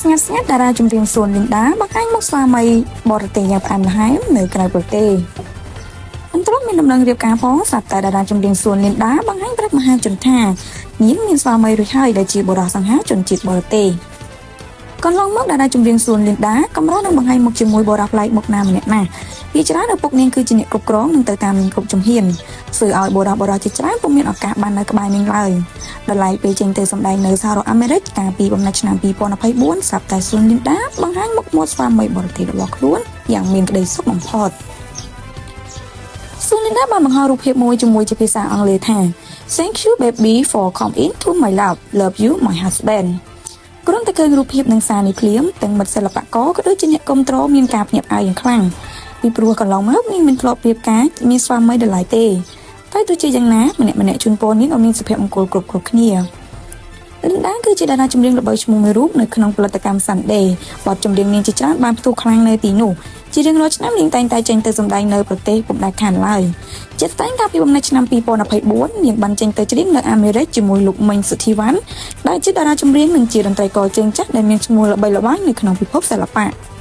ស្ងាត់ស្ងាត់តារាចម្រៀងសួនលីនដាបង្ហាញមុខស្វាមីបរទេសយ៉ាងផ្អែមល្ហែមនៅក្រៅប្រទេស។ អន្ទ្រាំមានដំណឹងរៀបការផង ស្រាប់តែតារាចម្រៀងសួនលីនដាបង្ហាញប្រាប់មហាជនថានាងមានស្វាមីរួចហើយ ដែលជាបុរសសង្ហាជនជាតិបរទេស។ កន្លងមកតារាចម្រៀងសួនលីនដាកម្រនឹងបង្ហាញមុខជាមួយបុរសប្លែកមុខណាម្នាក់ណាស់ ពីច្រើនឪពុកនាងគឺជាអ្នកគ្រប់គ្រងនិងទៅតាមនាងគ្រប់ជំហាន ធ្វើឲ្យបុរសជាច្រើនពុំមានឱកាសបាននៅក្បែរនាងឡើយ។ ដល់ឡែកពេលចេញទៅសម្ដែងនៅសហរដ្ឋអាមេរិកកាលពីបំណាច់ឆ្នាំ2024 ស្រាប់តែសួនលីនដាបង្ហាញមុខមាត់ស្វាមីបរទេសរបស់ខ្លួនយ៉ាងមានក្តីសុខបំផុត។ សួនលីនដាបានបង្ហោះរូបភាពមួយជាមួយជាភាសាអង់គ្លេសថា Thank you baby for come into my love, love you my husband។ គ្រាន់តែឃើញរូបភាពនិងសារនេះភ្លាម ទាំងមិត្តសិល្បករក៏ដូចជាអ្នកគាំទ្រមានការភ្ញាក់ផ្អើលយ៉ាងខ្លាំង ពីព្រោះកន្លងមកនាងមិនធ្លាប់រៀបការមានស្វាមីដល់ឡើយទេ។ តែទោះជាយ៉ាងណា ម្នាក់ម្នាក់ជូនពរនាងឲ្យមានសុភមង្គលគ្រប់គ្រប់គ្នា។ លីនដាគឺជាតារាចម្រៀងល្បីឈ្មោះមួយរូបនៅក្នុងផលិតកម្ម Sunday។ បទចម្រៀងនាងជាច្រើនបានផ្ទុះខ្លាំងនៅទីនោះ។ ជារៀងរាល់ឆ្នាំនាងតែងតែចេញទៅសម្ដែងនៅប្រទេសពុំដែលខានឡើយ។ ជាក់ស្ដែងកាលពីបំណាច់ឆ្នាំ2024 នាងបានចេញទៅច្រៀងនៅអាមេរិកជាមួយលោកមិញសុធីវ៉ាន់ ដែលជាតារាចម្រៀងនិងជាតន្ត្រីករជើងចាស់ដែលមានឈ្មោះល្បីល្បាញនៅក្នុងពិភពសិល្បៈ។